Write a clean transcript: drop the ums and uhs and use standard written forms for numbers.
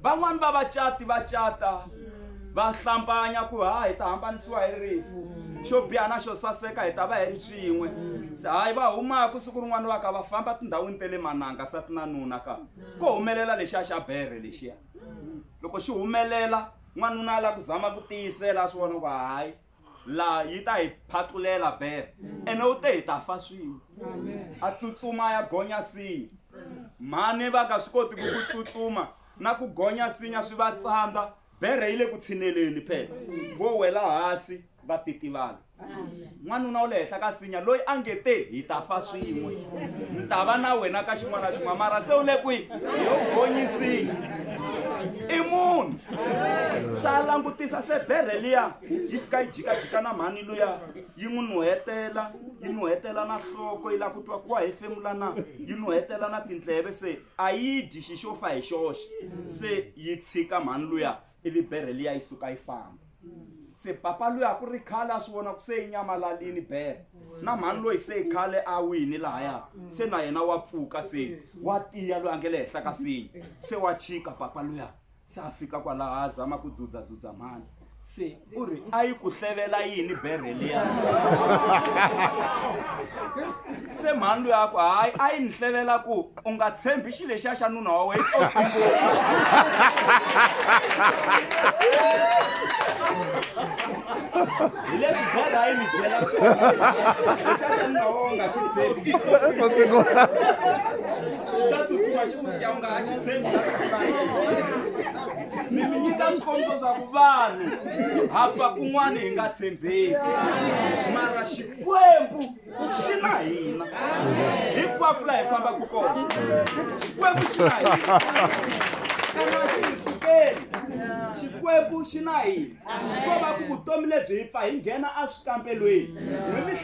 Van'wani va vacati va cata va hlambanya ku ha hi ta hambanisiwa hi rifu xo biha na xo saseka hi ta va hi ri swin'we se hayi va humaka siku rin'wana va ka va famba tindhawini ta le mananga sati na nuna ka ko humelela lexiya xa bere lexiya loko xi humelela n'wanuna a lava ku zama ku tiyisela a swi vona ku hayi laha yi ta hi phatlulela bere ene u te hi ta fa swin'we a tsutsuma ya gonya sinya mhani va nga swi koti ku ku tsutsuma na ku gonya sinya swi va tsandza bere yi le ku tshineleni phela vo wela hansi va titivala n'wanuna wu le henhla ka sinya loyi a nge te hi ta fa swin'we ni ta va na wena ka xin'wana na xin'wana mara se u le kwihi yo gonyi sinya i munhu se a langutisa se bere liya yi fika yi jikajika na mhani luya yi n'wi nuhetela yi nuhetela na nhloko yi lava ku twa ku wa hefemula na yi nuhetela na tindleve se a yi dyi xi xo fa hi xoxe se yi tshika mhani luya ivi bere liya yi suka yi famba se papa luya ku ri khale a swi vona ku se yi nyamalalini bere na mhani loyi se yi khale a wini lahaya se na yena wa pfuka se wa tiya loyi a nge le henhla ka sinya se wa chika papa luya se a fika kwalaha a zama ku dzudzadzudza mhani se u ri a yi ku hlevela yini bere liya se mhani luya a ku hayi a yi ni hlevela ku u nga tshembi xilo lexiya xa nuna wa wena i tsotsi ngopfu hi leswi bere a yi ni byela swona lexiya xa nuna wa wena u nga xi tshembi i tsotsi ngopfu xi ta tsutsuma xi ku siya u nga ha xi tshembi mi mi nyika swikombiso swa ku vanhu ha pfa kun'wana hi nga tshembeki mara xikwembu xi na hina hinkwako laha hi fambaka kona xikwembu xi na hina kana xi hi sukeli xikwembu xi na hina ko va ku vutomi lebyi hi pfa hi nghena eswikambelweni.